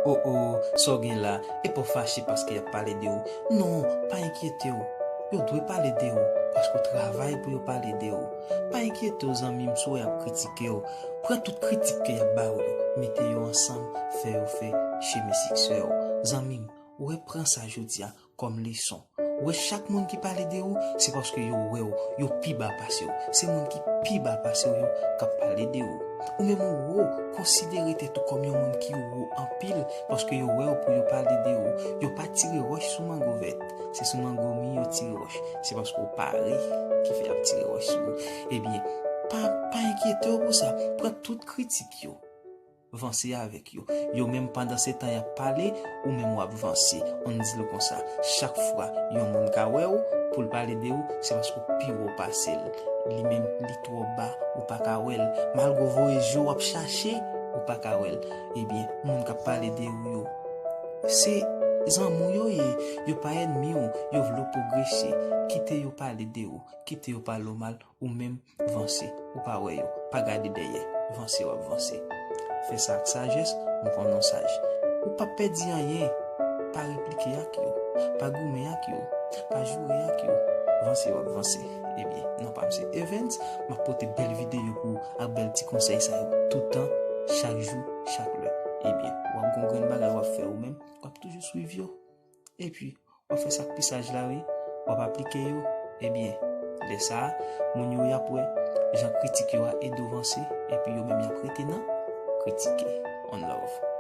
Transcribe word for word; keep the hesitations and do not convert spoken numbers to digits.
O o, sa w gen la? Epa w fache paske y ap pale de ou? Non, pa enkyete w. Yo dwe pale de ou, paske w travay pou yo pale de ou. Pa enkyete w, zanmi m, si w wè y ap kritike w. Pran tout kritik ke y ap ba w yo, mete yo ansanm, fè yo fè chemen siksè w. Zanmi m, ou wè, pran sa jodi a kòm leson. Ou wè, chak moun ki pale de ou, se paske yo wè w, yo pi ba pase w. Se moun ki pi ba pase w yo k ap pale de ou. Ou menm ou wo, konsidere tèt ou kòm yon moun ki wo anpil, paske yo wè w pou yo pale de ou. Yo pa tire wòch sou mango vèt. Se sou mango mi yo tire wòch. Se paske w pare ki fè y ap tire wòch sou ou. Ebyen, pa, pa enkyete w pou sa. Pran tout kritik yo. Vanse avèk yo. Yo menm, pandan se tan y ap pale, ou menm w ap vanse. Ann di l konsa, chak fwa yon moun ka wè w, pou l pale de ou, se paske w pi wo pase l. Li menm, li twò ba, ou pa ka wè l. Malgre w voye je w ap chache, ou pa ka wè l. Ebyen, moun k ap pale de ou yo, se zanmi w yo ye, yo pa ènmi w, yo vle w pwogrese. Kite yo pale de ou, kite yo pale w mal, ou menm, vanse. Ou pa wè yo, pa gade dèyè. Vanse, w ap vanse. Fè sa ak sajès, m konnen w saj. Ou p ap pèdi anyen. Pa replike ak yo. Pa goumen ak yo. Pa joure ak yo. Vanse, w ap vanse. Ebyen, non pa m se Evans, m ap pote bèl videyo pou ou ak bèl ti konsèy sa yo toutan, chak jou, chak lè. Ebyen, w ap gen yon grenn bagay w ap fè ou menm, w ap toujou swiv yo. Epi, w ap fè sa ak pi saj la, wi. W ap aplike yo. Ebyen, lè sa a, moun yo y ap wè jan kritik yo a ede w vanse, epi yo menm y ap rete nan kritike. One love.